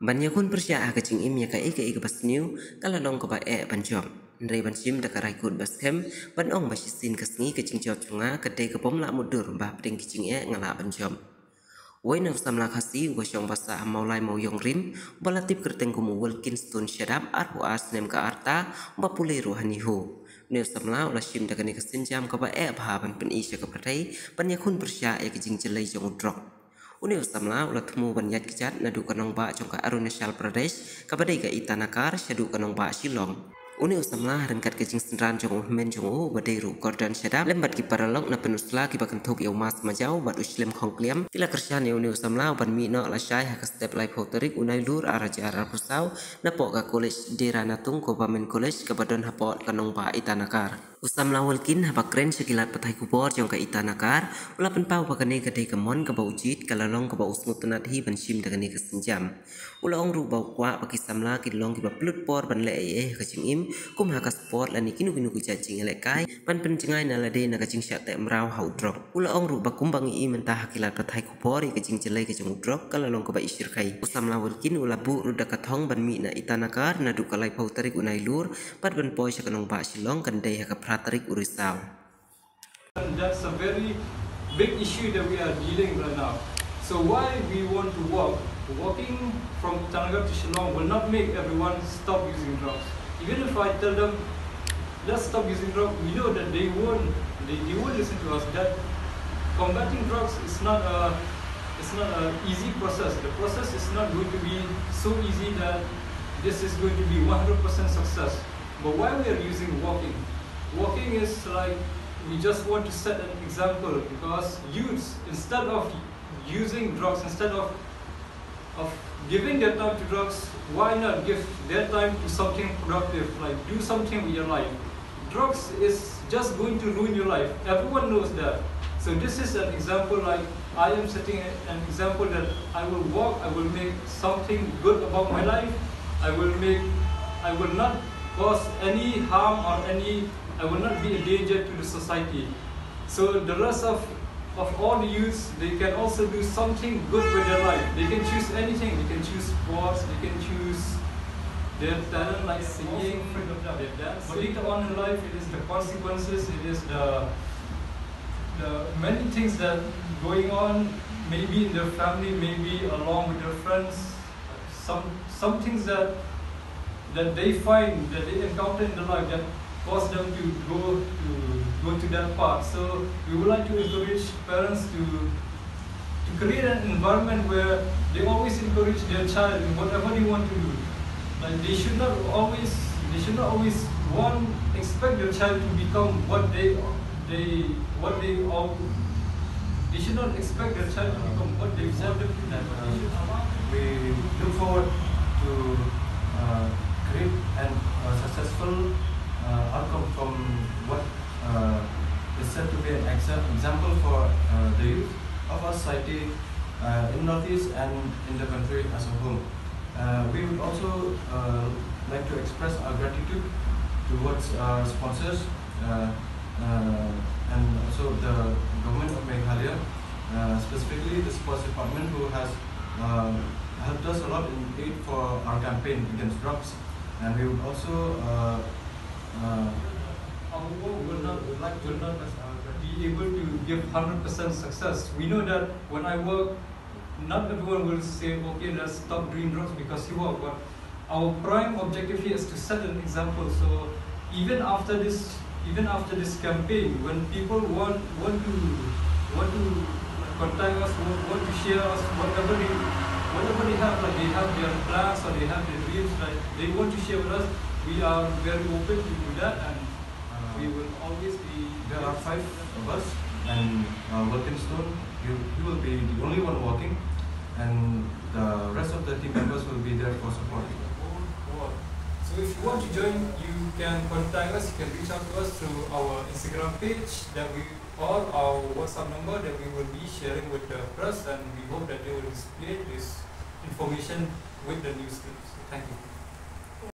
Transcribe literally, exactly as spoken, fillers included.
Ban ïakhun pyrshah ha ka jingim ïa kaei kaei kaba sniew ka la long kaba eh ban jop. Hynrei ban shim da ka rai kut ba skhem ban ong ba shisien ka sngi ka jingjop jong nga ka dei ka bym lah mutdur ba hapdeng ki jingeh nga lah ban jop. Uwei na u samla Khasi uba shong basa ha Mawlai Mawiong Rim uba la tip kyrteng kum u Wilkinstone Shadap, arphew ar snem ka rta, uba pule ruh ha NEHU. Une u samla u la shim da kane ka sienjam kaba eh bha ban pyni sha ka pyrthei ban ïakhun pyrshah ïa ka jingjyllei jong u drok. Une u samla u la thmu ban ïaid kjat naduh ka nongbah jong ka Arunachal Pradesh kaba dei ka Itanagar shaduh ka nongbah Shillong. Une u samla ha ryngkat ka jingsynran jong u hynmen jong u uba dei ruh u Gordon Shadap lem bad ki paralok na Peninsula kiba kynthup ïa u Mas Majaw bad u Shlem Khongkliam ki la kyrshan ïa une u samla u ban mih noh lashai ha ka step laiphew tarik u Nailur ar hajar arphew saw napoh ka College Dera Natung Government College kaba don hapoh ka nongbah Itanagar. U samla Wilkin haba kren sha ki lad pathai khubor jong ka Itanagar u la pynpaw ba kane ka dei ka mon kaba u jied ka la long kaba u sngewtynnat hi ban shim da kane ka sienjam. U la ong ruh ba u kwah ba ki samla kin long kiba pynlut por ban leh ei ei ha ka jingim kum ha ka sport lane kino kino ki jait jingïalehkai ban pynjngai na lade na ka jingshah teh mraw ha u drok. U la ong ruh ba kumba ngi i mynta ha ki lad pathai khubor ïa ka jingjyllei ka jong u drok ka la long kaba i shyrkhei. U samla Wilkin u la buh ruh da ka thong ban mih na Itanagar naduh ka laiphew tarik u Nailur bad ban poi sha ka nongbah Shillong kan dei ha ka phra tarik u Risaw. And that's a very big issue that we are dealing right now. So why we want to walk? Walking from Itanagar to Shillong will not make everyone stop using drugs. Even if I tell them, let's stop using drugs, we know that they won't, they, they won't listen to us. That combating drugs is not a, it's not an easy process. The process is not going to be so easy that this is going to be one hundred percent success. But why we are using walking? Walking is like we just want to set an example because youths, instead of using drugs, instead of of giving their time to drugs, why not give their time to something productive, like do something with your life? Drugs is just going to ruin your life. Everyone knows that. So this is an example, like I am setting an example that I will walk, I will make something good about my life. I will make, I will not cause any harm or any, I will not be a danger to the society. So the rest of of all the youths, they can also do something good with their life. They can choose anything. They can choose sports. They can choose their talent, like singing, their dancing. But later on in life, it is the consequences. It is the the many things that going on, maybe in their family, maybe along with their friends. Some some things that that they find, that they encounter in their life, that cause them to go to go to that path. So we would like to encourage parents to to create an environment where they always encourage their child in whatever they want to do. Like they should not always they should not always want expect their child to become what they they what they all they should not expect their child to become what they want them to be. But they should allow them. We look forward to uh, create an uh, successful uh, outcome from what uh, is said to be an exa- example for uh, the youth of our society uh, in Northeast and in the country as a whole. Uh, we would also uh, like to express our gratitude towards our sponsors uh, uh, and also the government of Meghalaya, uh, specifically the sports department, who has uh, helped us a lot in aid for our campaign against drugs. And we would also uh, uh, our work will not, will like to, will not be able to give hundred percent success. We know that when I work, not everyone will say, okay, let's stop doing drugs because you work. But our prime objective here is to set an example. So even after this, even after this campaign, when people want want to want to contact us, want, want to share us, whatever they whatever they have, like they have their plans or they have their dreams, like they want to share with us, we are very open to do that, and uh, we will always be. There are five of us, and uh, Wilkinstone, you, you will be the only one walking, and the rest of the team members will be there for support. So if you want to join, you can contact us. You can reach out to us through our Instagram page that we or our WhatsApp number that we will be sharing with the press, and we hope that they will display this information with the news clips. Thank you.